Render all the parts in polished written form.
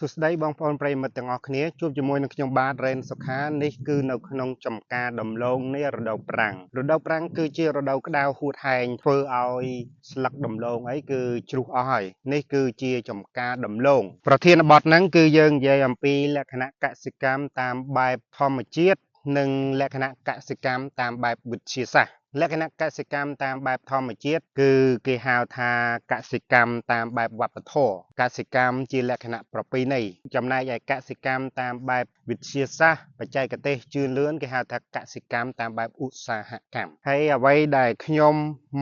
សួស្តីបងប្អូនប្រិយមិត្តទាំងអស់គ្នាជួបជាមួយនឹងខ្ញុំបាទរ៉េនសុខានេះគឺនៅក្នុងចំការដំឡូងនៃរដូវប្រាំងរដូវប្រាំងគឺជារដូវក្តៅហួតហែងធ្វើឲ្យស្លឹកដំឡូងអីគឺជ្រុះអស់ហើយនេះគឺជាចំការដំឡូងប្រធានបទហ្នឹងគឺយើងនិយាយអំពីលក្ខណៈកសិកម្មតាមបែបធម្មជាតិនិងលក្ខណៈកសិកម្មតាមបែបវិទ្យាសាស្ត្រលក្ខណៈកសិកម្មតាមបែបធម្មជាតិគឺគេហៅថាកសិកម្មតាមបែបវប្បធម៌កសិកម្មជាលក្ខណៈប្រពៃណីចំណែកឯកសិកម្មតាមបែបវិទ្យាសាស្ត្របច្ចេកទេសជឿនលឿនគេហៅថាកសិកម្មតាមបែបឧស្សាហកម្មហើយអ្វីដែលខ្ញុំ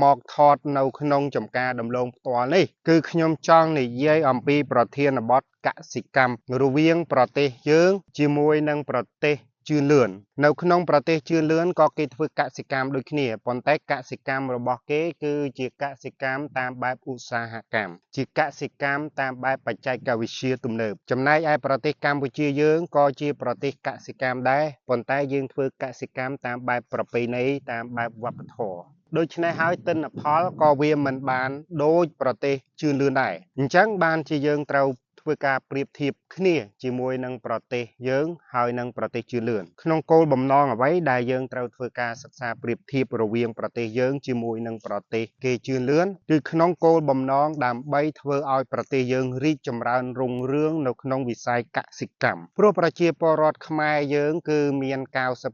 មកថតនៅក្នុងចំការដំឡូងផ្ទាល់នេះគឺខ្ញុំចង់និយាយអំពីប្រធានបទកសិកម្មរវាងប្រទេសយើងជាមួយនឹងប្រទេសជឿនលឿននៅក្នុងប្រទេសជឿនលឿនក៏គេធ្វើកសិកម្មដូចគ្នាប៉ុន្តែកសិកម្មរបស់គេគឺជាកសិកម្មតាមបែបឧស្សាហកម្មជាកសិកម្មតាមបែបបច្ចេកវិទ្យាទំនើបចំណែកឯប្រទេសកម្ពុជាយើងក៏ជាប្រទេសកសិកម្មដែរប៉ុន្តែយើងធ្វើកសិកម្មតាមបែបប្រពៃណីតាមបែបវប្បធម៌ដូច្នេះហើយទិន្នផលក៏វាមិនបានដូចប្រទេសជឿនលឿនដែរអញ្ចឹងបានជាយើងត្រូវធ្វើការប្រៀបធៀបគ្នាជាមួយនឹងប្រទេសយើងហើយនឹងប្រទេសជឿនលឿនក្នុងគោលបំណងអ្វីដែលយើងត្រូវធ្វើការសិក្សាប្រៀបធៀបរវាងប្រទេសយើងជាមួយនឹងប្រទេសគេជឿនលឿនគឺក្នុងគោលបំណងដើម្បីធ្វើឲ្យប្រទេសយើងរីកចម្រើនរុងរឿងនៅក្នុងវិស័យកសិកម្មព្រោះប្រជាពលរដ្ឋខ្មែរយើងគឺមាន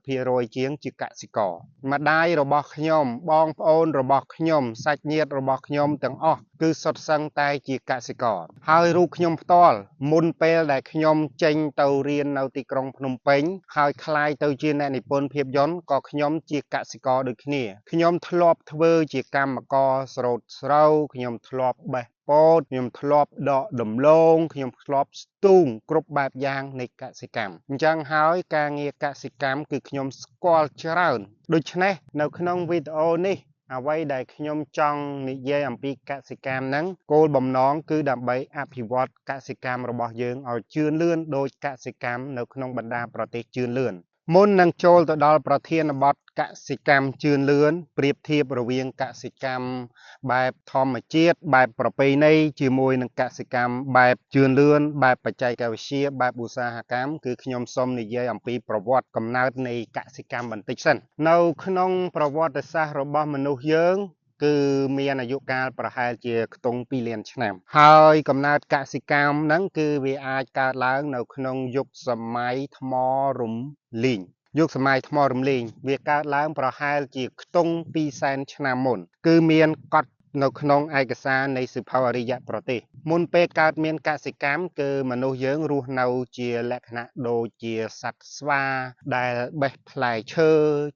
90%ជាងជាកសិករម្ដាយរបស់ខ្ញុំបងប្អូនរបស់ខ្ញុំសាច់ញាតិរបស់ខ្ញុំទាំងអស់គឺសុទ្ធសឹងតែជាកសិករហើយរូបខ្ញុំផ្ទាល់មុនពេលដែលខ្ញុំចេញទៅរៀននៅទីក្រុងភ្នំពេញហើយក្លាយទៅជាអ្នកនិពន្ធភាពយន្តក៏ខ្ញុំជាកសិករដូចគ្នាខ្ញុំធ្លាប់ធ្វើជាកម្មករស្រូតស្រូវខ្ញុំធ្លាប់បេះពោតខ្ញុំធ្លាប់ដកដំឡូងខ្ញុំធ្លាប់ស្ទូងគ្រប់បែបយ៉ាងនៃកសិកម្មអញ្ចឹងហើយការងារកសិកម្មគឺខ្ញុំស្គាល់ច្រើនដូច្នេះនៅក្នុងវីដេអូនេះអ្វីដែលខ្ញុំចង់និយាយអំពីកសិកម្មហ្នឹងគោលបំណងគឺដើម្បីអភិវឌ្ឍកសិកម្មរបស់យើងឲ្យជឿនលឿនដូចកសិកម្មនៅក្នុងបណ្ដាប្រទេសជឿនលឿនមុននឹងចូលទៅដល់ប្រធានបទកសិកម្មជឿនលឿនប្រៀបធៀបរវាងកសិកម្មបែបធម្មជាតិបែបប្រពៃណីជាមួយនឹងកសិកម្មបែបជឿនលឿនបែបបច្ចេកវិទ្យាបែបឧស្សាហកម្មគឺខ្ញុំសូមនិយាយអំពីប្រវត្តិកំណើតនៃកសិកម្មបន្តិចសិននៅក្នុងប្រវត្តិសាស្ត្ររបស់មនុស្សយើងគឺមានអាយុកាលប្រហែលជាខ្ទង់2លានឆ្នាំហើយកំណើតកសិកម្មហ្នឹងគឺវាអាចកើតឡើងនៅក្នុងយុគសម័យថ្មរំលីងយុគសម័យថ្មរំលីងវាកើតឡើងប្រហែលជាខ្ទង់200,000ឆ្នាំមុនគឺមានកត់នៅក្នុងឯកសារនៃសៀវភៅអរិយប្រទេសមុនពេលកើតមានកសិកម្មគឺមនុស្សយើងរស់នៅជាលក្ខណៈដូចជាសត្វស្វាដែលបេះផ្លែឈើ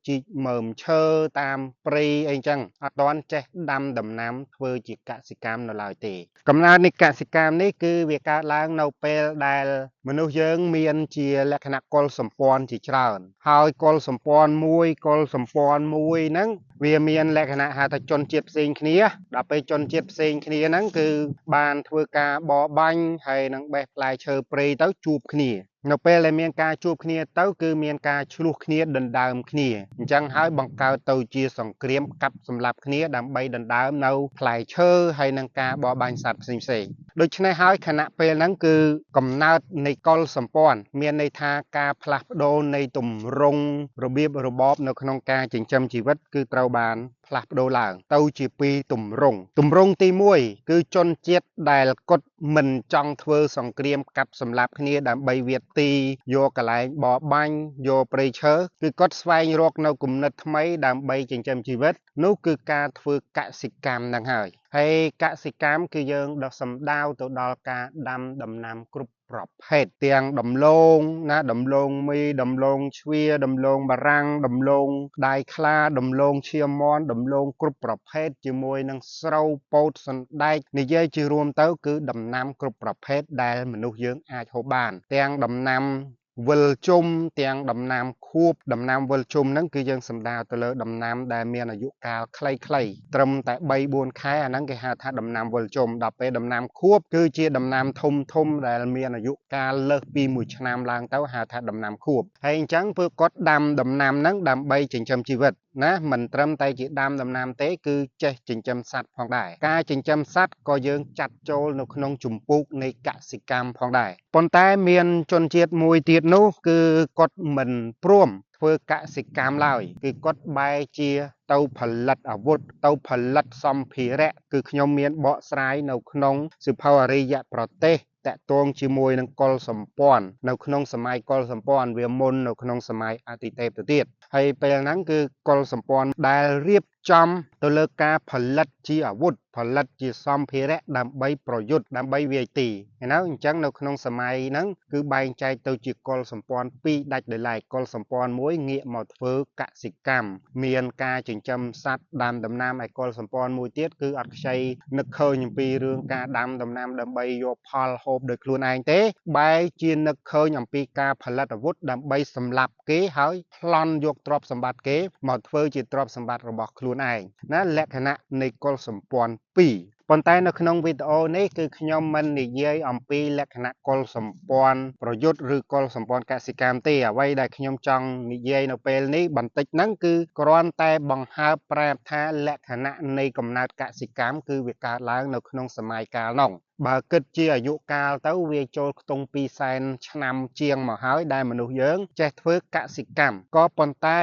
ជីកមើមឈើតាមព្រៃអីចឹងអត់ទាន់ចេះដាំដំណាំធ្វើជាកសិកម្មនៅឡើយទេកំណើតនៃកសិកម្មនេះគឺវាកើតឡើងនៅពេលដែលមនុស្សយើងមានជាលក្ខណៈកុលសម្ព័ន្ធជាច្រើនហើយកុលសម្ព័ន្ធមួយកុលសម្ព័ន្ធមួយហ្នឹងវាមានលក្ខណៈហៅថាជនជាតិផ្សេងគ្នាដល់ពេលជនជាតិផ្សេងគ្នាហ្នឹងគឺបានធ្វើការបរបាញ់ហើយនឹងបេះផ្លែឈើព្រៃទៅជួបគ្នានៅពេលដែលមានការជួបគ្នាទៅគឺមានការឆ្លោះគ្នាដណ្ដើមគ្នាអញ្ចឹងហើយបង្កើតទៅជាសង្គ្រាមកាប់សម្លាប់គ្នាដើម្បីដណ្ដើមនៅផ្លែឈើហើយនឹងការបរបាញ់សត្វផ្សេងៗដូច្នេះហើយខណៈពេលហ្នឹងគឺកំណើតនៃកុលសម្ព័ន្ធមានន័យថាការផ្លាស់ប្ដូរនៃទម្រង់របៀបរបបនៅក្នុងការចិញ្ចឹមជីវិតគឺត្រូវបានផ្លាស់ប្ដូរឡើងទៅជាពីរទម្រង់ទម្រង់ទី1គឺជនជាតិដែលគាត់មិនចង់ធ្វើសង្គ្រាមកាប់សម្លាប់គ្នាដើម្បីវាទីយកកន្លែងបរបាញ់យកព្រៃឈើគឺគាត់ស្វែងរកនៅគំនិតថ្មីដើម្បីចិញ្ចឹមជីវិតនោះគឺការធ្វើកសិកម្មហ្នឹងហើយហើយកសិកម្មគឺយើងដោះសំដៅទៅដល់ការដាំដំណាំគ្រប់ប្រភេទទាំងដំឡូងណាដំឡូងមីដំឡូងជ្វាដំឡូងបារាំងដំឡូងដៃខ្លាដំឡូងឈាមមាន់ដំឡូងគ្រប់ប្រភេទជាមួយនឹងស្រូវពោតសណ្ដែកនិយាយជារួមទៅគឺដំណាំគ្រប់ប្រភេទដែលមនុស្សយើងអាចហូបបានទាំងដំណាំ វិលជុំទាំងដំណាំខួបដំណាំវិលជុំហ្នឹងគឺយើងសំដៅទៅលើដំណាំដែលមានអាយុកាលខ្លីៗត្រឹមតែ3-4ខែអាហ្នឹងគេហៅថាដំណាំវិលជុំដល់ពេលដំណាំខួបគឺជាដំណាំធំធំដែលមានអាយុកាលលើសពី1ឆ្នាំឡើងទៅហៅថាដំណាំខួបហើយអញ្ចឹងពួកគាត់ដាំដំណាំហ្នឹងដើម្បីចិញ្ចឹមជីវិតណាមិនត្រឹមតែជាដាំដំណាំទេគឺចេះចិញ្ចឹមសត្វផងដែរការចិញ្ចឹមសត្វក៏យើងចាត់ចូលនៅក្នុងជំពូកនៃកសិកម្មផងដែរប៉ុន្តែមានជនជាតិមួយទៀតនោះគឺគាត់មិនព្រមធ្វើកសិកម្មឡើយគឺគាត់បែរជាទៅផលិតអាវុធទៅផលិតសម្ភារៈគឺខ្ញុំមានបកស្រាយនៅក្នុងសៀវភៅអរិយប្រទេសតាក់ទងជាមួយនឹងកុលសម្ព័ន្ធនៅក្នុងសម័យកុលសម្ព័ន្ធវាមុននៅក្នុងសម័យអតិទេពទៅទៀតហើយពេលហ្នឹងគឺកុលសម្ព័ន្ធដែលរៀបចំទៅលើការផលិតជាអាវុធផលិតជាសម្ភារៈដើម្បីប្រយុទ្ធដើម្បីវាយទីណាអញ្ចឹងនៅក្នុងសម័យហ្នឹងគឺបែងចែកទៅជាកុលសម្ព័ន្ធពីរដាច់ដោយឡែកកុលសម្ព័ន្ធមួយងាកមកធ្វើកសិកម្មមានការចិញ្ចឹមសត្វដាំដំណាំឯកុលសម្ព័ន្ធមួយទៀតគឺអត់ខ្ចីនឹកឃើញអំពីរឿងការដាំដំណាំដើម្បីយកផលហូបដោយខ្លួនឯងទេបែរជានឹកឃើញអំពីការផលិតអាវុធដើម្បីសម្លាប់គេហើយប្លន់យកទ្រព្យសម្បត្តិគេមកធ្វើជាទ្រព្យសម្បត្តិរបស់ខ្លួនឯងណាលក្ខណៈនៃកុលសម្ព័ន្ធពីរប៉ុន្តែនៅក្នុងវីដេអូនេះគឺខ្ញុំមិននិយាយអំពីលក្ខណៈកុលសម្ព័ន្ធប្រយុទ្ធឬកុលសម្ព័ន្ធកសិកម្មទេអ្វីដែលខ្ញុំចង់និយាយនៅពេលនេះបន្តិចហ្នឹងគឺគ្រាន់តែបង្ហើបប្រាប់ថាលក្ខណៈនៃកំណើតកសិកម្មគឺវាកើតឡើងនៅក្នុងសម័យកាលនោះបើគិតជាអាយុកាលទៅវាចូលខ្ទង់2សែនឆ្នាំជាងមកហើយដែលមនុស្សយើងចេះធ្វើកសិកម្មក៏ប៉ុន្តែ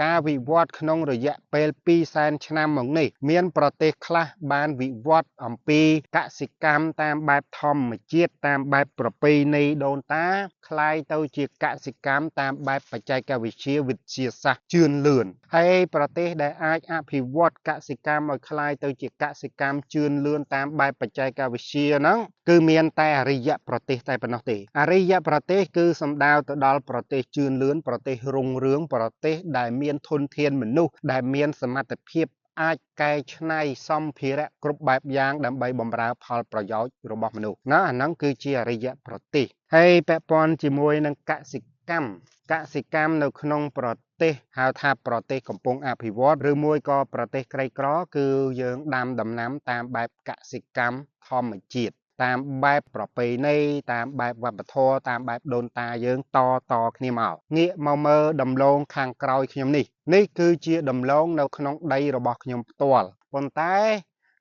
ការវិវត្តក្នុងរយៈពេល2សែនឆ្នាំមកនេះមានប្រទេសខ្លះបានវិវត្តអំពីកសិកម្មតាមបែបធម្មជាតិតាមបែបប្រពៃណីដូនតាក្លាយទៅជាកសិកម្មតាមបែបបច្ចេកវិទ្យាវិទ្យាសាស្ត្រជឿនលឿនហើយប្រទេសដែលអាចអភិវឌ្ឍកសិកម្មឲ្យក្លាយទៅជាកសិកម្មជឿនលឿនតាមបែបបច្ចេកវិទ្យាហ្នឹងគឺមានតែអរិយប្រទេសតែប៉ុណ្ណោះទេអរិយប្រទេសគឺសំដៅទៅដល់ប្រទេសជឿនលឿនប្រទេសរុងរឿងប្រទេសដែលមានធនធានមនុស្សដែលមានសមត្ថភាពអាចកែច្នៃសម្ភារៈគ្រប់បែបយ៉ាងដើម្បីបម្រើផលប្រយោជន៍របស់មនុស្សណាអាហ្នឹងគឺជាអរិយប្រទេសហើយពាក់ព័ន្ធជាមួយនឹងកសិកម្មកសិកម្មនៅក្នុងប្រទេសហៅថាប្រទេសកំពុងអភិវឌ្ឍឬមួយក៏ប្រទេសក្រីក្រគឺយើងដាំដំណាំតាមបែបកសិកម្មធម្មជាតិតាមបែបប្រពៃណីតាមបែបវប្បធម៌តាមបែបដូនតាយើងតតគ្នាមកងាកមកមើលដំឡូងខាងក្រោយខ្ញុំនេះនេះគឺជាដំឡូងនៅក្នុងដីរបស់ខ្ញុំផ្ទាល់ប៉ុន្តែ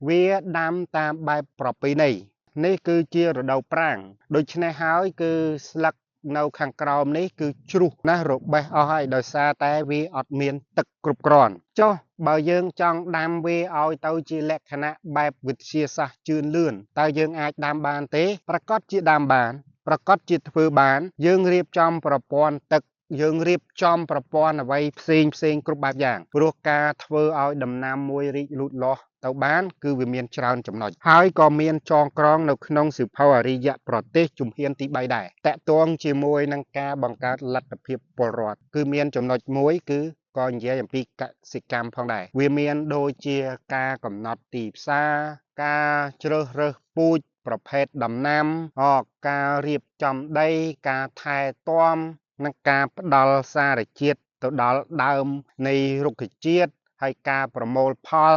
វាដាំតាមបែបប្រពៃណីនេះគឺជារដូវប្រាំងដូច្នេះហើយគឺស្លឹកនៅខាងក្រោមនេះគឺជ្រុះណាស់របេះអស់ហើយដោយសារតែវាអត់មានទឹកគ្រប់គ្រាន់ចុះបើយើងចង់ដាំវាឲ្យទៅជាលក្ខណៈបែបវិទ្យាសាស្ត្រជឿនលឿនតើយើងអាចដាំបានទេប្រកាសជាដាំបានប្រកាសជាធ្វើបានយើងរៀបចំប្រព័ន្ធទឹកយើងរៀបចំប្រព័ន្ធអ្វីផ្សេងផ្សេងគ្រប់បែបយ៉ាងព្រោះការធ្វើឲ្យដំណាំមួយរីកលូតលាស់ទៅបានគឺវាមានច្រើនចំណុចហើយក៏មានចងក្រងនៅក្នុងសៀវភៅអរិយប្រទេសជំហានទី3ដែរតាក់ទងជាមួយនឹងការបង្កើតលទ្ធភាពពលរដ្ឋគឺមានចំណុចមួយគឺក៏និយាយអំពីកសិកម្មផងដែរវាមានដូចជាការកំណត់ទីផ្សារការជ្រើសរើសពូជប្រភេទដំណាំការរៀបចំដីការថែទាំនិងការផ្ដល់សារជាតិទៅដល់ដើមនៃរុក្ខជាតិហើយការប្រមូលផល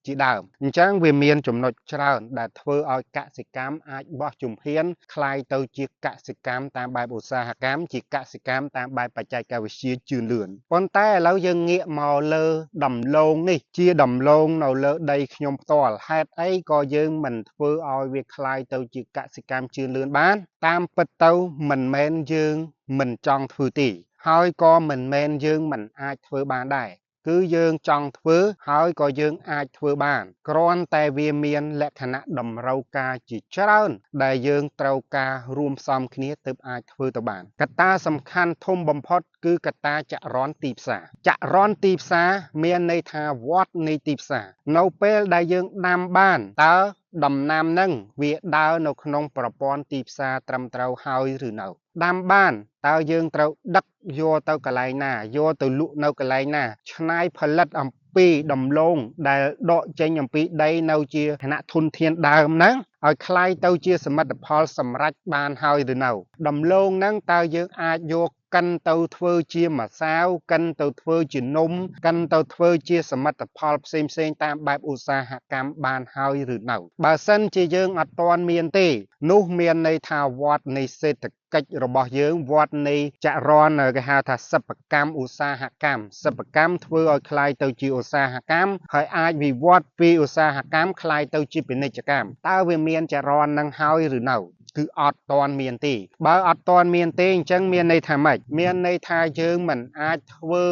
ជាដើមអញ្ចឹងវាមានចំណុចច្រើនដែលធ្វើឲ្យកសិកម្មអាចបោះជំហានក្លាយទៅជាកសិកម្មតាមបែបឧស្សាហកម្មជាកសិកម្មតាមបែបបច្ចេកវិទ្យាជឿនលឿនប៉ុន្តែឥឡូវយើងងាកមកលើដំឡូងនេះជាដំឡូងនៅលើដីខ្ញុំផ្ទាល់ហេតុអីក៏យើងមិនធ្វើឲ្យវាក្លាយទៅជាកសិកម្មជឿនលឿនបានតាមពិតទៅមិនមែនយើងមិនចង់ធ្វើទេហើយក៏មិនមែនយើងមិនអាចធ្វើបានដែរគឺយើងចង់ធ្វើហើយក៏យើងអាចធ្វើបានគ្រាន់តែវាមានលក្ខណៈតម្រូវការជាច្រើនដែលយើងត្រូវការរួមផ្សំគ្នាទើបអាចធ្វើទៅបានកត្តាសំខាន់ធំបំផុតគឺកត្តាចរន្តទីផ្សារចរន្តទីផ្សារមានន័យថាវដ្តនៃទីផ្សារនៅពេលដែលយើងដាំបានតើដំណាំហ្នឹងវាដើរនៅក្នុងប្រព័ន្ធទីផ្សារត្រឹមត្រូវហើយឬនៅដាំបានតើយើងត្រូវដឹកយកទៅកន្លែងណាយកទៅលក់នៅកន្លែងណាច្នៃផលិតអំពីដំឡូងដែលដកចេញអំពីដីនៅជាឋានៈធនធានដើមហ្នឹង ឲ្យក្លាយទៅជាសមិទ្ធផលសម្រេចបានហើយឬនៅដំឡូងហ្នឹងតើយើងអាចយកកិនទៅធ្វើជាម្សៅកិនទៅធ្វើជានំកិនទៅធ្វើជាសមិទ្ធផលផ្សេងផ្សេងតាមបែបឧស្សាហកម្មបានហើយឬនៅបើសិនជាយើងអត់ទាន់មានទេនោះមានន័យថាវដ្តនៃសេដ្ឋកិច្ចរបស់យើងវដ្តនៃចរន្តគេហៅថាសិប្បកម្មឧស្សាហកម្មសិប្បកម្មធ្វើឲ្យក្លាយទៅជាឧស្សាហកម្មហើយអាចវិវត្តពីឧស្សាហកម្មក្លាយទៅជាពាណិជ្ជកម្មតើវាមានចរន្តនឹងហើយឬនៅគឺអត់ទាន់មានទេបើអត់ទាន់មានទេអញ្ចឹងមានន័យថាម៉េចមានន័យថាយើងមិនអាចធ្វើ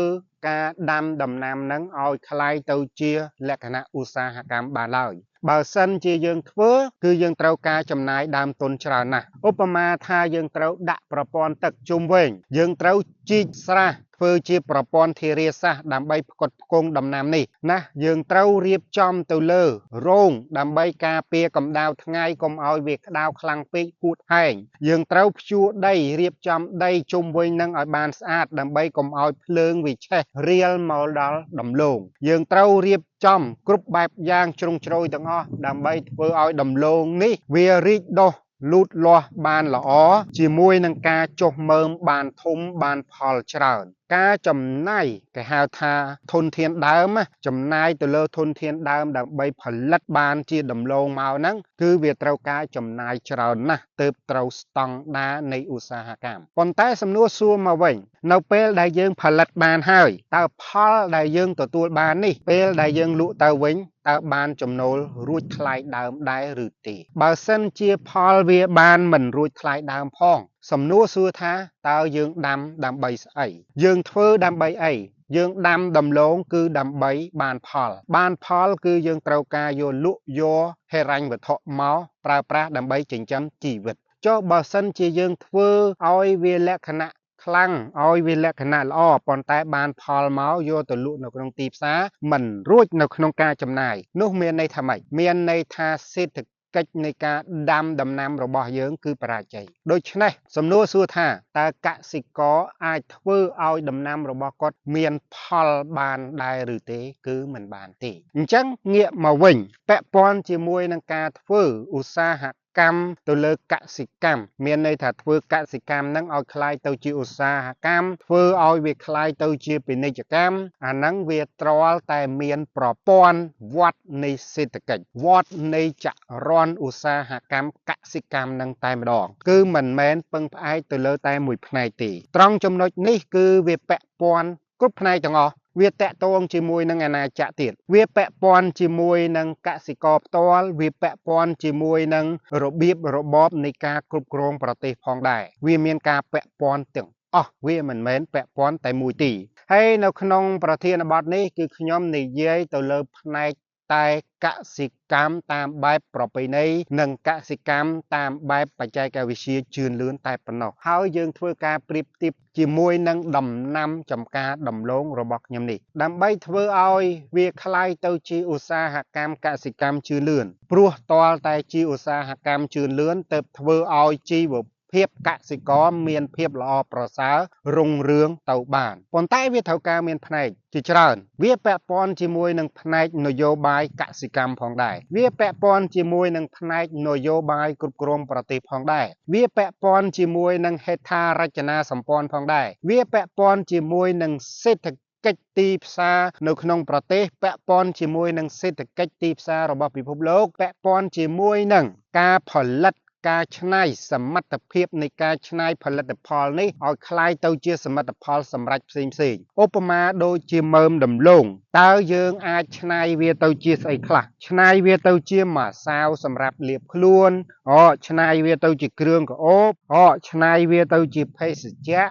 ការដាំដំណាំនឹងឲ្យក្លាយទៅជាលក្ខណៈឧស្សាហកម្មបានឡើយបើសិនជាយើងធ្វើគឺយើងត្រូវការចំណាយដើមទុនច្រើនណាស់ឧបមាថាយើងត្រូវដាក់ប្រព័ន្ធទឹកជុំវិញយើងត្រូវជីកស្រះធ្វើជាប្រព័ន្ធធារាសាស្ត្រដើម្បីផ្គត់ផ្គង់ដំណាំនេះណាយើងត្រូវរៀបចំទៅលើរោងដើម្បីការពារកម្ដៅថ្ងៃកុំឲ្យវាក្តៅខ្លាំងពេកហួតហែងយើងត្រូវភ្ជួរដីរៀបចំដីជុំវិញនឹងឲ្យបានស្អាតដើម្បីកុំឲ្យភ្លើងវាឆេះរៀលមកដល់ដំឡូងយើងត្រូវរៀបចំគ្រប់បែបយ៉ាងជ្រុងជ្រោយទាំងអស់ដើម្បីធ្វើឲ្យដំឡូងនេះវារីកដុះលូតលាស់បានល្អជាមួយនឹងការចុះមើមបានធំបានផលច្រើនការចំណាយគេហៅថាធនធានដើមចំណាយទៅលើធនធានដើមដើម្បីផលិតបានជាដំឡូងមកហ្នឹងគឺវាត្រូវការចំណាយច្រើនណាស់ទើបត្រូវស្តង់ដារនៃឧស្សាហកម្មប៉ុន្តែសំណួរសួរមកវិញនៅពេលដែលយើងផលិតបានហើយតើផលដែលយើងទទួលបាននេះពេលដែលយើងលក់ទៅវិញតើបានចំណូលរួចថ្លៃដើមដែរឬទេបើសិនជាផលវាបានមិនរួចថ្លៃដើមផងសំណួរសួរថាតើយើងដាំដើម្បីស្អីយើងធ្វើដើម្បីអីយើងដាំដំឡូងគឺដើម្បីបានផលបានផលគឺយើងត្រូវការយកលក់យកហិរញ្ញវត្ថុមកប្រើប្រាស់ដើម្បីចិញ្ចឹមជីវិតចុះបើសិនជាយើងធ្វើឲ្យវាលក្ខណៈខ្លាំងឲ្យវាលក្ខណៈល្អប៉ុន្តែបានផលមកយកទៅលក់នៅក្នុងទីផ្សារមិនរួចនៅក្នុងការចំណាយនោះមានន័យថាម៉េចមានន័យថាសេដ្ឋកិច្ចនៃការដាំដំណាំរបស់យើងគឺបរាជ័យដូច្នេះសំណួរសួរថាតើកសិករអាចធ្វើឲ្យដំណាំរបស់គាត់មានផលបានដែរឬទេគឺមិនបានទេអញ្ចឹងងាកមកវិញពាក់ព័ន្ធជាមួយនឹងការធ្វើឧស្សាហកម្មទៅលើកសិកម្មមានន័យថាធ្វើកសិកម្មហ្នឹងឲ្យក្លាយទៅជាឧស្សាហកម្មធ្វើឲ្យវាក្លាយទៅជាពាណិជ្ជកម្មអាហ្នឹងវាត្រល់តែមានប្រព័ន្ធវដ្តនៃសេដ្ឋកិច្ចវដ្តនៃចរន្តឧស្សាហកម្មកសិកម្មហ្នឹងតែម្ដងគឺមិនមែនពឹងផ្អែកទៅលើតែមួយផ្នែកទេត្រង់ចំណុចនេះគឺវាពាក់ព័ន្ធគ្រប់ផ្នែកទាំងអស់វាតកតងជាមួយនឹងអាណាចក្រទៀតវាពាក់ព័ន្ធជាមួយនឹងកសិករផ្ទាល់វាពាក់ព័ន្ធជាមួយនឹងរបៀបរបបនៃការគ្រប់គ្រងប្រទេសផងដែរវាមានការពាក់ព័ន្ធទាំងអស់វាមិនមែនពាក់ព័ន្ធតែមួយទីហើយនៅក្នុងប្រធានបទនេះគឺខ្ញុំនិយាយទៅលើផ្នែកតែកសិកម្មតាមបែបប្រពៃណីនិងកសិកម្មតាមបែបបច្ចេកវិទ្យាជឿនលឿនតែប៉ុណ្ណោះហើយយើងធ្វើការប្រៀបធៀបជាមួយនឹងដំណាំចំការដំឡូងរបស់ខ្ញុំនេះដើម្បីធ្វើឲ្យវាក្លាយទៅជាឧស្សាហកម្មកសិកម្មជឿនលឿនព្រោះទាល់តែជាឧស្សាហកម្មជឿនលឿនទើបធ្វើឲ្យជីវភាពកសិករមានភាពល្អប្រសើររុងរឿងទៅបានប៉ុន្តែវាត្រូវការមានផ្នែកជាច្រើនវាពាក់ព័ន្ធជាមួយនឹងផ្នែកនយោបាយកសិកម្មផងដែរវាពាក់ព័ន្ធជាមួយនឹងផ្នែកនយោបាយគ្រប់គ្រងប្រទេសផងដែរវាពាក់ព័ន្ធជាមួយនឹងហេដ្ឋារចនាសម្ព័ន្ធផងដែរវាពាក់ព័ន្ធជាមួយនឹងសេដ្ឋកិច្ចទីផ្សារនៅក្នុងប្រទេសពាក់ព័ន្ធជាមួយនឹងសេដ្ឋកិច្ចទីផ្សាររបស់ពិភពលោកពាក់ព័ន្ធជាមួយនឹងការផលិតការច្នៃសមត្ថភាពនៃការច្នៃផលិតផលនេះឲ្យក្លាយទៅជាសមិទ្ធផលសម្រេចផ្សេងផ្សេងឧបមាដូចជាមើមដំឡូងតើយើងអាចច្នៃវាទៅជាស្អីខ្លះច្នៃវាទៅជាម្សៅសម្រាប់លាបខ្លួនច្នៃវាទៅជាគ្រឿងក្រអូបច្នៃវាទៅជាភេសជ្ជៈ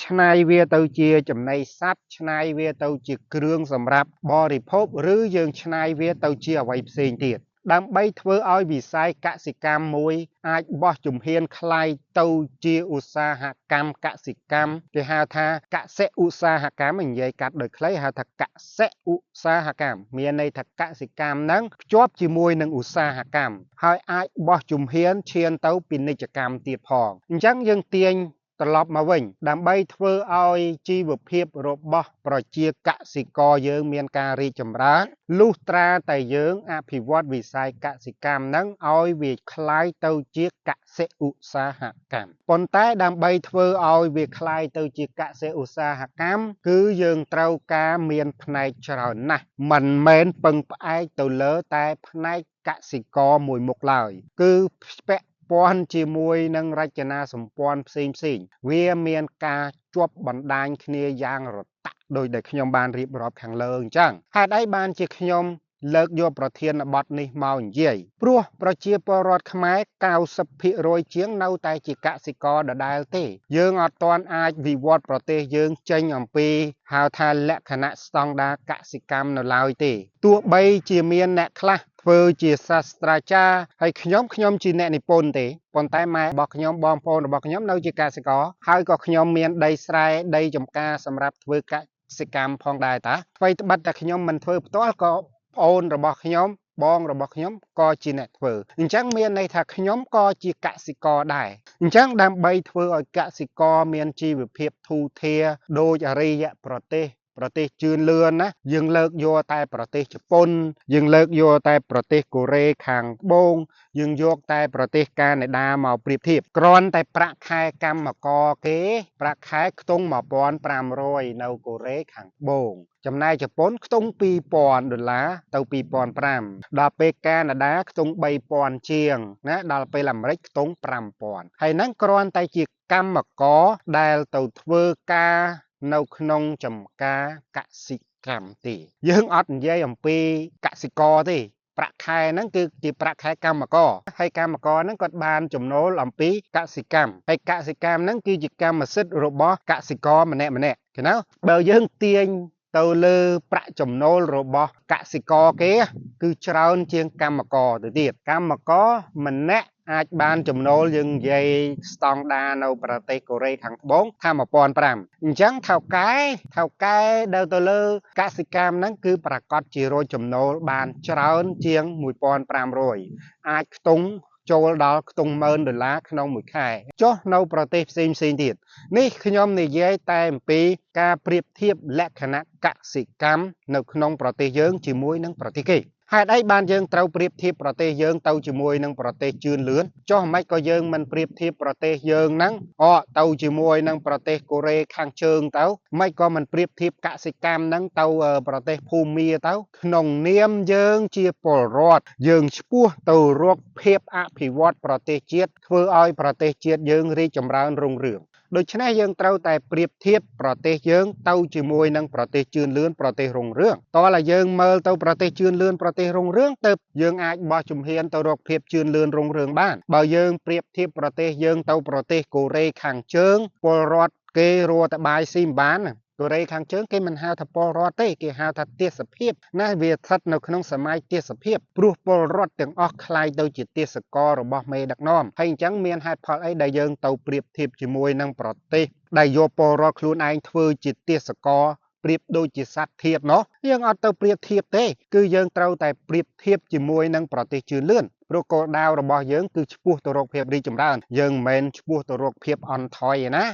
ច្នៃវាទៅជាចំណីសត្វច្នៃវាទៅជាគ្រឿងសម្រាប់បរិភោគឬយើងច្នៃវាទៅជាអ្វីផ្សេងទៀតដើម្បីធ្វើឲ្យវិស័យកសិកម្មមួយអាចបោះជំហានក្លាយទៅជាឧស្សាហកម្មកសិកម្មគេហៅថាកសិឧស្សាហកម្មនិយាយកាត់ដោយខ្លីហៅថាកសិឧស្សាហកម្មមានន័យថាកសិកម្មហ្នឹងភ្ជាប់ជាមួយនឹងឧស្សាហកម្មហើយអាចបោះជំហានឈានទៅពាណិជ្ជកម្មទៀតផងអញ្ចឹងយើងទាញ ត្រឡប់មកវិញដើម្បីធ្វើឲ្យជីវភាពរបស់ប្រជាកសិករយើងមានការរីកចម្រើនលុះត្រាតែយើងអភិវឌ្ឍវិស័យកសិកម្មហ្នឹងឲ្យវាក្លាយទៅជាកសិឧស្សាហកម្មប៉ុន្តែដើម្បីធ្វើឲ្យវាក្លាយទៅជាកសិឧស្សាហកម្មគឺយើងត្រូវការមានផ្នែកច្រើនណាស់មិនមែនពឹងផ្អែកទៅលើតែផ្នែកកសិករមួយមុខឡើយគឺពាក់ព័ន្ធជាមួយនឹងរចនាសម្ព័ន្ធផ្សេងផ្សេងវាមានការជាប់បណ្ដាញគ្នាយ៉ាងរតាក់ដោយដែលខ្ញុំបានរៀបរាប់ខាងលើអញ្ចឹងហេតុអីបានជាខ្ញុំលើកយកប្រធានបទនេះមកនិយាយព្រោះប្រជាពលរដ្ឋខ្មែរ 90% ជាងនៅតែជាកសិករដដែលទេយើងអត់ទាន់អាចវិវត្តប្រទេសយើងចេញអំពីហៅថាលក្ខណៈស្តង់ដារកសិកម្មនៅឡើយទេទោះបីជាមានអ្នកខ្លះធ្វើជាសាស្ត្រាចារ្យហើយខ្ញុំជាអ្នកនិពន្ធទេប៉ុន្តែម៉ែរបស់ខ្ញុំបងប្អូនរបស់ខ្ញុំនៅជាកសិករហើយក៏ខ្ញុំមានដីស្រែដីចំការសម្រាប់ធ្វើកសិកម្មផងដែរតាអ្វីត្បិតតែខ្ញុំមិនធ្វើផ្ទាល់ក៏ប្អូនរបស់ខ្ញុំបងរបស់ខ្ញុំក៏ជាអ្នកធ្វើអញ្ចឹងមានន័យថាខ្ញុំក៏ជាកសិករដែរអញ្ចឹងដើម្បីធ្វើឲ្យកសិករមានជីវភាពធូរធារដោយអរិយប្រទេសជឿនលឿនណាយើងលើកយកតែប្រទេសជប៉ុនយើងលើកយកតែប្រទេសកូរ៉េខាងត្បូងយើងយកតែប្រទេសកាណាដាមកប្រៀបធៀបគ្រាន់តែប្រាក់ខែកម្មករគេប្រាក់ខែខ្ទង់1500នៅកូរ៉េខាងត្បូងចំណែកជប៉ុនខ្ទង់2000ដុល្លារទៅ2500ដល់ពេលកាណាដាខ្ទង់3000ជាងណាដល់ពេលអាមេរិកខ្ទង់5000ហើយហ្នឹងគ្រាន់តែជាកម្មករដែលទៅធ្វើការនៅក្នុងចំការកសិកម្មទេយើងអត់និយាយអំពីកសិករទេប្រាក់ខែហ្នឹងគឺជាប្រាក់ខែកម្មករហើយកម្មករហ្នឹងគាត់បានចំណូលអំពីកសិកម្មហើយកសិកម្មហ្នឹងគឺជាកម្មសិទ្ធិរបស់កសិករម្នាក់ៗគេណាបើយើងទាញទៅលើប្រាក់ចំណូលរបស់កសិករគេគឺច្រើនជាងកម្មករទៅទៀតកម្មករម្នាក់អាចបានចំណូលយើងនិយាយស្តង់ដារនៅប្រទេសកូរ៉េខាងត្បូងថា1500អញ្ចឹងថៅកែដែលទៅលើកសិកម្មហ្នឹងគឺប្រកាសជារយចំណូលបានច្រើនជាង1500អាចខ្ទង់ចូលដល់ខ្ទង់10000ដុល្លារក្នុងមួយខែចុះនៅប្រទេសផ្សេងទៀតនេះខ្ញុំនិយាយតែអំពីការប្រៀបធៀបលក្ខណៈកសិកម្មនៅក្នុងប្រទេសយើងជាមួយនឹងប្រទេសគេហេតុអីបានយើងត្រូវប្រៀបធៀបប្រទេសយើងទៅជាមួយនឹងប្រទេសជឿនលឿនចុះមិនក៏យើងមិនប្រៀបធៀបប្រទេសយើងហ្នឹងទៅជាមួយនឹងប្រទេសកូរ៉េខាងជើងទៅមិនក៏មិនប្រៀបធៀបកសិកម្មហ្នឹងទៅប្រទេសភូមាទៅក្នុងនាមយើងជាពលរដ្ឋយើងឆ្ពោះទៅរកភាពអភិវឌ្ឍប្រទេសជាតិធ្វើឲ្យប្រទេសជាតិយើងរីកចម្រើនរុងរឿងដូច្នេះយើងត្រូវតែប្រៀបធៀបប្រទេសយើងទៅជាមួយនឹងប្រទេសជឿនលឿនប្រទេសរុងរឿងតោះតែយើងមើលទៅប្រទេសជឿនលឿនប្រទេសរុងរឿងទៅយើងអាចបោះជំហានទៅរកភាពជឿនលឿនរុងរឿងបានបើយើងប្រៀបធៀបប្រទេសយើងទៅប្រទេសកូរ៉េខាងជើងពលរដ្ឋគេរស់តែបាយស៊ីមិនបានកូរ៉េខាងជើងគេមិនហៅថាពលរដ្ឋទេគេហៅថាទេសភាពណាវាស្ថិតនៅក្នុងសម័យទេសភាពព្រោះពលរដ្ឋទាំងអស់ក្លាយទៅជាទេសកររបស់មេដឹកនាំហើយអញ្ចឹងមានហេតុផលអីដែលយើងទៅប្រៀបធៀបជាមួយនឹងប្រទេសដែលយកពលរដ្ឋខ្លួនឯងធ្វើជាទេសករប្រៀបដូចជាសត្វធាតុណោះយើងអត់ទៅប្រៀបធៀបទេគឺយើងត្រូវតែប្រៀបធៀបជាមួយនឹងប្រទេសជឿនលឿនព្រោះគោលដៅរបស់យើងគឺឆ្ពោះទៅរកភាពរីកចម្រើនយើងមិនមែនឆ្ពោះទៅរកភាពអន់ថយឯណា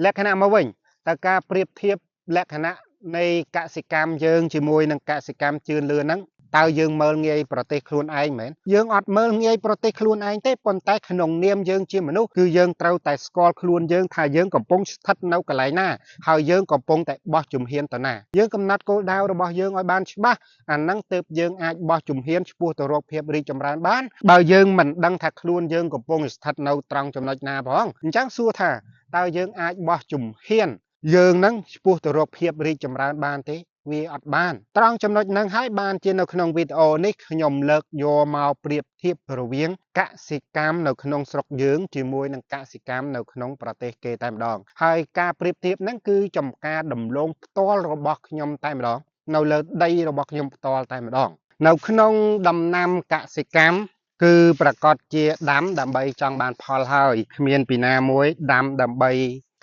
លក្ខណៈមកវិញតើការប្រៀបធៀបលក្ខណៈនៃកសិកម្មយើងជាមួយនឹងកសិកម្មជឿនលឿនហ្នឹងតើយើងមើលងាយប្រទេសខ្លួនឯងមែនយើងអត់មើលងាយប្រទេសខ្លួនឯងទេប៉ុន្តែក្នុងនាមយើងជាមនុស្សគឺយើងត្រូវតែស្គាល់ខ្លួនយើងថាយើងកំពុងស្ថិតនៅកន្លែងណាហើយយើងកំពុងតែបោះជំហានទៅណាយើងកំណត់គោលដៅរបស់យើងឲ្យបានច្បាស់អាហ្នឹងទើបយើងអាចបោះជំហានឆ្ពោះទៅរកភាពរីកចម្រើនបានបើយើងមិនដឹងថាខ្លួនយើងកំពុងស្ថិតនៅត្រង់ចំណុចណាផងអញ្ចឹងសួរថាតើយើងអាចបោះជំហានយើងនឹងឆ្ពោះទៅរកភាពរីកចម្រើនបានទេវាអត់បានត្រង់ចំណុចហ្នឹងហើយបានជានៅក្នុងវីដេអូនេះខ្ញុំលើកយកមកប្រៀបធៀបរវាងកសិកម្មនៅក្នុងស្រុកយើងជាមួយនឹងកសិកម្មនៅក្នុងប្រទេសគេតែម្ដងហើយការប្រៀបធៀបហ្នឹងគឺចំការដំឡូងផ្ទាល់របស់ខ្ញុំតែម្ដងនៅលើដីរបស់ខ្ញុំផ្ទាល់តែម្ដងនៅក្នុងដំណាំកសិកម្មគឺប្រកាសជាដាំដើម្បីចង់បានផលហើយគ្មានពីណាមួយដាំដើម្បី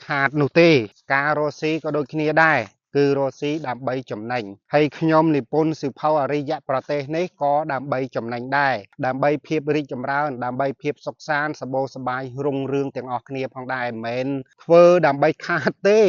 ខាតនោះទេការរកស៊ីក៏ដូចគ្នាដែរ គឺរកស៊ីដើម្បីចំណេញហើយខ្ញុំនិពន្ធសៀវភៅអរិយប្រទេសនេះក៏ដើម្បីចំណេញដែរដើម្បីភាពរីកចម្រើនដើម្បីភាពសុខសាន្តសម្បូរសប្បាយរុងរឿងទាំងអស់គ្នាផងដែរមិនមែនធ្វើដើម្បីខាតទេ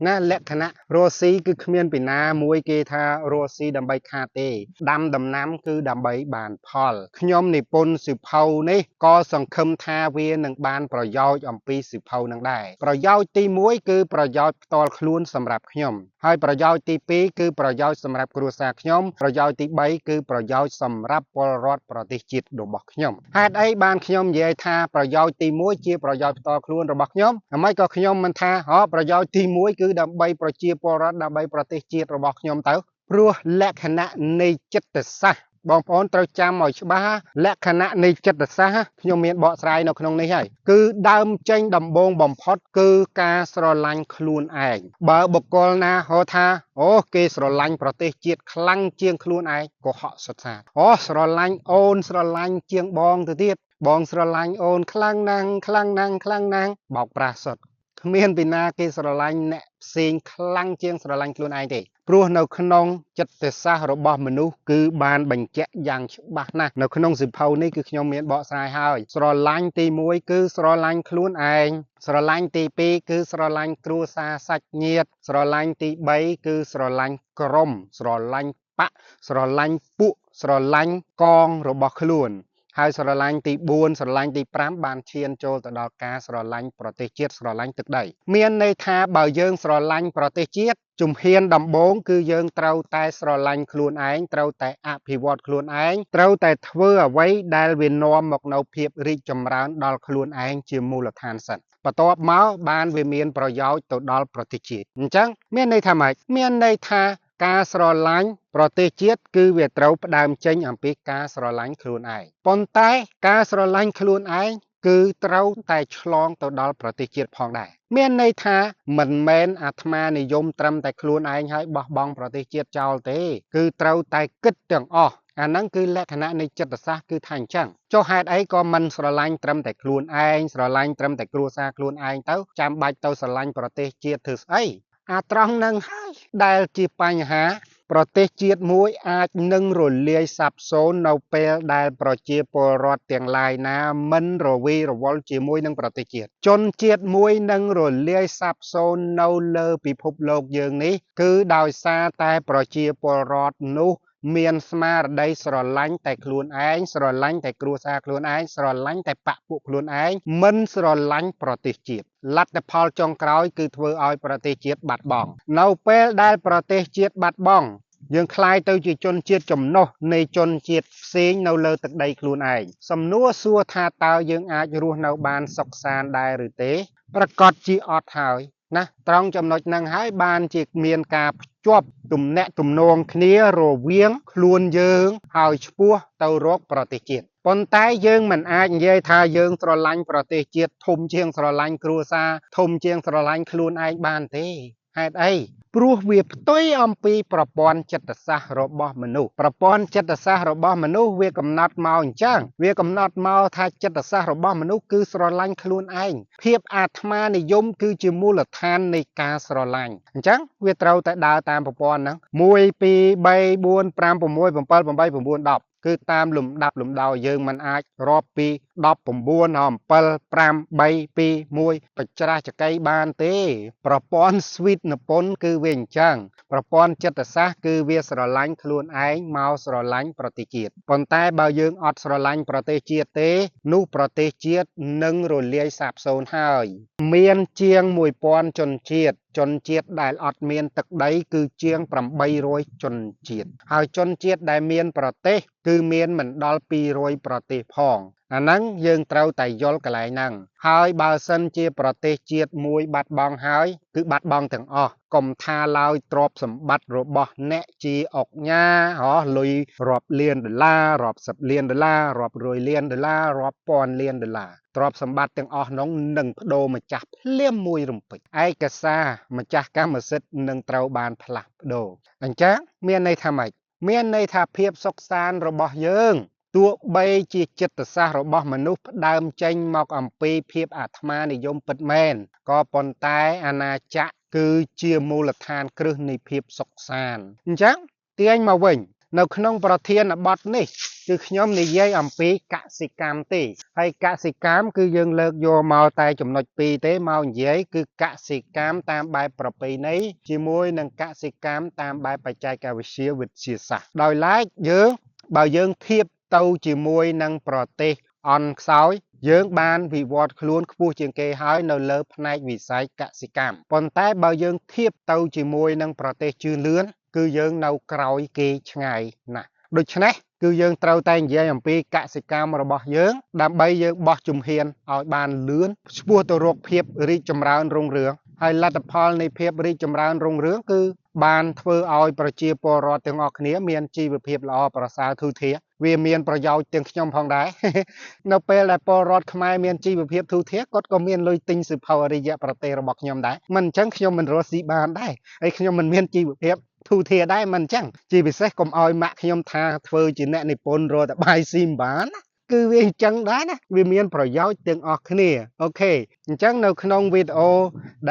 ណាលក្ខណៈរស់ស៊ីគឺគ្មានពីណាមួយគេថារស់ស៊ីដើម្បីខាតទេដាំដំណាំគឺដើម្បីបានផលខ្ញុំនិពន្ធសៀវភៅនេះក៏សង្ឃឹមថាវានឹងបានប្រយោជន៍អំពីសៀវភៅនឹងដែរប្រយោជន៍ទី1គឺប្រយោជន៍ផ្ទាល់ខ្លួនសម្រាប់ខ្ញុំហើយប្រយោជន៍ទី2គឺប្រយោជន៍សម្រាប់គ្រួសារខ្ញុំប្រយោជន៍ទី3គឺប្រយោជន៍សម្រាប់ពលរដ្ឋប្រទេសជាតិរបស់ខ្ញុំហេតុអីបានខ្ញុំនិយាយថាប្រយោជន៍ទី1ជាប្រយោជន៍ផ្ទាល់ខ្លួនរបស់ខ្ញុំអ្វីក៏ខ្ញុំមិនថាប្រយោជន៍ទី1គឺដើម្បីប្រជាពលរដ្ឋដើម្បីប្រទេសជាតិរបស់ខ្ញុំទៅព្រោះលក្ខណៈនៃចិត្តសាស្ត្របងប្អូនត្រូវចាំឲ្យច្បាស់លក្ខណៈនៃចិត្តសាស្ត្រខ្ញុំមានបកស្រាយនៅក្នុងនេះហើយគឺដើមចេញដំបូងបំផុតគឺការស្រឡាញ់ខ្លួនឯងបើបុគ្គលណាហៅថាអូគេស្រឡាញ់ប្រទេសជាតិខ្លាំងជាងខ្លួនឯងក៏ហក់សុទ្ធសាធអូស្រឡាញ់អូនស្រឡាញ់ជាងបងទៅទៀតបងស្រឡាញ់អូនខ្លាំងណាស់ខ្លាំងណាស់ខ្លាំងណាស់បោកប្រាស់សុទ្ធគ្មានពីណាគេស្រឡាញ់អ្នកផ្សេងខ្លាំងជាងស្រឡាញ់ខ្លួនឯងទេព្រោះនៅក្នុងចិត្តសាស្ត្ររបស់មនុស្សគឺបានបញ្ជាក់យ៉ាងច្បាស់ណាស់នៅក្នុងសៀវភៅនេះគឺខ្ញុំមានបកស្រាយហើយស្រឡាញ់ទី1គឺស្រឡាញ់ខ្លួនឯងស្រឡាញ់ទី2គឺស្រឡាញ់គ្រួសារសាច់ញាតិស្រឡាញ់ទី3គឺស្រឡាញ់ក្រុមស្រឡាញ់បក្សស្រឡាញ់ពួកស្រឡាញ់កងរបស់ខ្លួនហើយស្រឡាញ់ទី4ស្រឡាញ់ទី5បានឈានចូលទៅដល់ការស្រឡាញ់ប្រទេសជាតិស្រឡាញ់ទឹកដីមានន័យថាបើយើងស្រឡាញ់ប្រទេសជាតិជំហានដំបូងគឺយើងត្រូវតែស្រឡាញ់ខ្លួនឯងត្រូវតែអភិវឌ្ឍខ្លួនឯងត្រូវតែធ្វើអ្វីដែលវានាំមកនូវភាពរីកចម្រើនដល់ខ្លួនឯងជាមូលដ្ឋានសិនបន្ទាប់មកបានវាមានប្រយោជន៍ទៅដល់ប្រទេសជាតិអញ្ចឹងមានន័យថាម៉េចមានន័យថាការស្រឡាញ់ប្រទេសជាតិគឺវាត្រូវផ្ដើមចេញអំពីការស្រឡាញ់ខ្លួនឯងប៉ុន្តែការស្រឡាញ់ខ្លួនឯងគឺត្រូវតែឆ្លងទៅដល់ប្រទេសជាតិផងដែរមានន័យថាមិនមែនអាត្មានិយមត្រឹមតែខ្លួនឯងហើយបោះបង់ប្រទេសជាតិចោលទេគឺត្រូវតែគិតទាំងអស់អាហ្នឹងគឺលក្ខណៈនៃចិត្តសាស្ត្រគឺថាអញ្ចឹងចុះហេតុអីក៏មិនស្រឡាញ់ត្រឹមតែខ្លួនឯងស្រឡាញ់ត្រឹមតែគ្រួសារខ្លួនឯងទៅចាំបាច់ទៅស្រឡាញ់ប្រទេសជាតិធ្វើស្អីអាត្រង់នឹងហើយដែលជាបញ្ហាប្រទេសជាតិមួយអាចនឹងរលាយសាបសូន្យនៅពេលដែលប្រជាពលរដ្ឋទាំងឡាយណាមិនរវីរវល់ជាមួយនឹងប្រទេសជាតិជនជាតិមួយនឹងរលាយសាបសូន្យនៅលើពិភពលោកយើងនេះគឺដោយសារតែប្រជាពលរដ្ឋនោះមានស្មារតីស្រឡាញ់តែខ្លួនឯងស្រឡាញ់តែគ្រួសារខ្លួនឯងស្រឡាញ់តែបក្សពួកខ្លួនឯងមិនស្រឡាញ់ប្រទេសជាតិលទ្ធផលចុងក្រោយគឺធ្វើឲ្យប្រទេសជាតិបាត់បង់នៅពេលដែលប្រទេសជាតិបាត់បង់យើងក្លាយទៅជាជនជាតិចំណុះនៃជនជាតិផ្សេងនៅលើទឹកដីខ្លួនឯងសំណួរសួរថាតើយើងអាចរស់នៅបានសុខសាន្តដែរឬទេប្រកាសជាអត់ហើយណាត្រង់ចំណុចហ្នឹងហើយបានជាមានការភ្ជាប់ទំនាក់ទំនងគ្នារវាងខ្លួនយើងហើយឆ្ពោះទៅរកប្រទេសជាតិប៉ុន្តែយើងមិនអាចនិយាយថាយើងស្រឡាញ់ប្រទេសជាតិធំជាងស្រឡាញ់គ្រួសារធំជាងស្រឡាញ់ខ្លួនឯងបានទេហេតុអីព្រោះវាផ្ទុយអំពីប្រព័ន្ធចិត្តសាស្ត្ររបស់មនុស្សប្រព័ន្ធចិត្តសាស្ត្ររបស់មនុស្សវាកំណត់មកអញ្ចឹងវាកំណត់មកថាចិត្តសាស្ត្ររបស់មនុស្សគឺស្រឡាញ់ខ្លួនឯងភាពអាត្មានិយមគឺជាមូលដ្ឋាននៃការស្រឡាញ់អញ្ចឹងវាត្រូវតែដើរតាមប្រព័ន្ធហ្នឹង1 2 3 4 5 6 7 8 9 10គឺតាមលំដាប់លំដោយយើងមិនអាចរាប់ពី19 7 5 3 2 1បច្រាស់ចកីបានទេប្រព័ន្ធស្វីតនិពន្ធគឺវាអញ្ចឹងប្រព័ន្ធចិត្តសាស្ត្រគឺវាស្រឡាញ់ខ្លួនឯងមកស្រឡាញ់ប្រទេសជាតិប៉ុន្តែបើយើងអត់ស្រឡាញ់ប្រទេសជាតិទេនោះប្រទេសជាតិនឹងរលាយសាបសូន្យហើយមានជាង1000ជនជាតិជនជាតិដែលអត់មានទឹកដីគឺជាង800ជនជាតិហើយជនជាតិដែលមានប្រទេសគឺមានមិនដល់200ប្រទេសផងអាហ្នឹងយើងត្រូវតែយល់កន្លែងហ្នឹងហើយបើសិនជាប្រទេសជាតិមួយបាត់បង់ហើយគឺបាត់បង់ទាំងអស់កុំថាឡើយទ្រព្យសម្បត្តិរបស់អ្នកជាឧកញ៉ាលុយរាប់លានដុល្លាររាប់សិបលានដុល្លាររាប់រយលានដុល្លាររាប់ពាន់លានដុល្លារទ្រព្យសម្បត្តិទាំងអស់នោះនឹងប្ដូរម្ចាស់ភ្លាមមួយរំពេចឯកសារម្ចាស់កម្មសិទ្ធិនឹងត្រូវបានផ្លាស់ប្ដូរអញ្ចឹងមានន័យថាម៉េចមានន័យថាភាពសុខសាន្តរបស់យើងទោះបីជាចិត្តសាស្ត្ររបស់មនុស្សផ្ដើមចេញមកអំពីភាពអាត្មានិយមពិតមែនក៏ប៉ុន្តែអាណាចក្រ គឺជាមូលដ្ឋានគ្រឹះនៃភាពសុខសាន្តអញ្ចឹងទាញមកវិញនៅក្នុងប្រធានបទនេះគឺខ្ញុំនិយាយអំពីកសិកម្មទេហើយកសិកម្មគឺយើងលើកយកមកតែចំណុចពីរទេមកនិយាយគឺកសិកម្មតាមបែបប្រពៃណីជាមួយនឹងកសិកម្មតាមបែបបច្ចេកវិទ្យាវិទ្យាសាស្ត្រដោយឡែកយើងបើយើងធៀបទៅជាមួយនឹងប្រទេសអន់ខ្សោយយើងបានវិវត្តខ្លួនខ្ពស់ជាងគេហើយនៅលើផ្នែកវិស័យកសិកម្មប៉ុន្តែបើយើងធៀបទៅជាមួយនឹងប្រទេសជឿនលឿនគឺយើងនៅក្រោយគេឆ្ងាយណាស់ដូច្នេះគឺយើងត្រូវតែនិយាយអំពីកសិកម្មរបស់យើងដើម្បីយើងបោះជំហានឲ្យបានលឿនឆ្ពោះទៅរកភាពរីកចម្រើនរុងរឿងហើយលទ្ធផលនៃភាពរីកចម្រើនរុងរឿងគឺបានធ្វើឲ្យប្រជាពលរដ្ឋទាំងអស់គ្នាមានជីវភាពល្អប្រសើរធូរធារវាមានប្រយោជន៍ទាំងខ្ញុំផងដែរនៅពេលដែលពលរដ្ឋខ្មែរមានជីវភាពធូរធារគាត់ក៏មានលុយទិញសៀវភៅអរិយប្រទេសរបស់ខ្ញុំដែរមិនអញ្ចឹងខ្ញុំមិនរស់ស៊ីបានដែរហើយខ្ញុំមិនមានជីវភាពធូរធារដែរមិនអញ្ចឹងជាពិសេសកុំឲ្យម៉ាក់ខ្ញុំថាធ្វើជាអ្នកនិពន្ធរកតែបាយស៊ីមិនបានណាគឺវាអញ្ចឹងដែរណាវាមានប្រយោជន៍ទាំងអស់គ្នាOK អញ្ចឹងនៅក្នុងវីដេអូ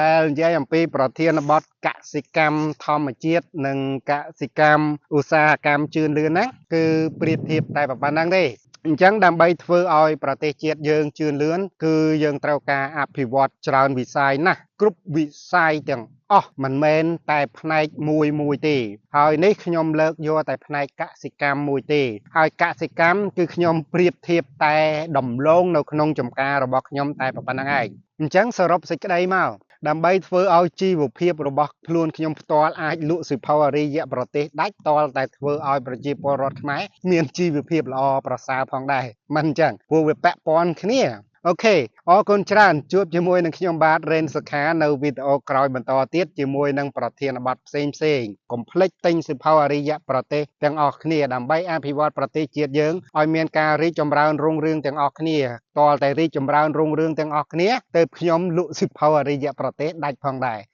ដែលនិយាយអំពីប្រធានបទកសិកម្មធម្មជាតិនិងកសិកម្មឧស្សាហកម្មជឿនលឿនហ្នឹងគឺប្រៀបធៀបតែប៉ុណ្្នឹងទេអញ្ចឹងដើម្បីធ្វើឲ្យប្រទេសជាតិយើងជឿនលឿនគឺយើងត្រូវការអភិវឌ្ឍច្រើនវិស័យណាស់គ្រប់វិស័យទាំងអស់មិនមែនតែផ្នែកមួយមួយទេហើយនេះខ្ញុំលើកយកតែផ្នែកកសិកម្មមួយទេហើយកសិកម្មគឺខ្ញុំប្រៀបធៀបតែដំឡូងនៅក្នុងចំការរបស់ខ្ញុំតែប៉ុណ្្នឹងឯងអញ្ចឹងសរុបសេចក្តីមកដើម្បីធ្វើឲ្យជីវភាពរបស់ខ្លួនខ្ញុំផ្ទាល់អាចលក់សៀវភៅអរិយប្រទេសដាច់តលតែធ្វើឲ្យប្រជាពលរដ្ឋខ្មែរមានជីវភាពល្អប្រសើរផងដែរមិនអញ្ចឹងព្រោះវាពាក់ព័ន្ធគ្នាOK អរគុណច្រើនជួបជាមួយនឹងខ្ញុំបាទរ៉េនសុខានៅវីដេអូក្រោយបន្តទៀតជាមួយនឹងប្រធានបទផ្សេងផ្សេងកុំភ្លេចទិញសៀវភៅអរិយប្រទេសទាំងអស់គ្នាដើម្បីអភិវឌ្ឍប្រទេសជាតិយើងឲ្យមានការរីកចម្រើនរុងរឿងទាំងអស់គ្នាតលតែរីកចម្រើនរុងរឿងទាំងអស់គ្នាទើបខ្ញុំលក់សៀវភៅអរិយប្រទេសដាច់ផងដែរ។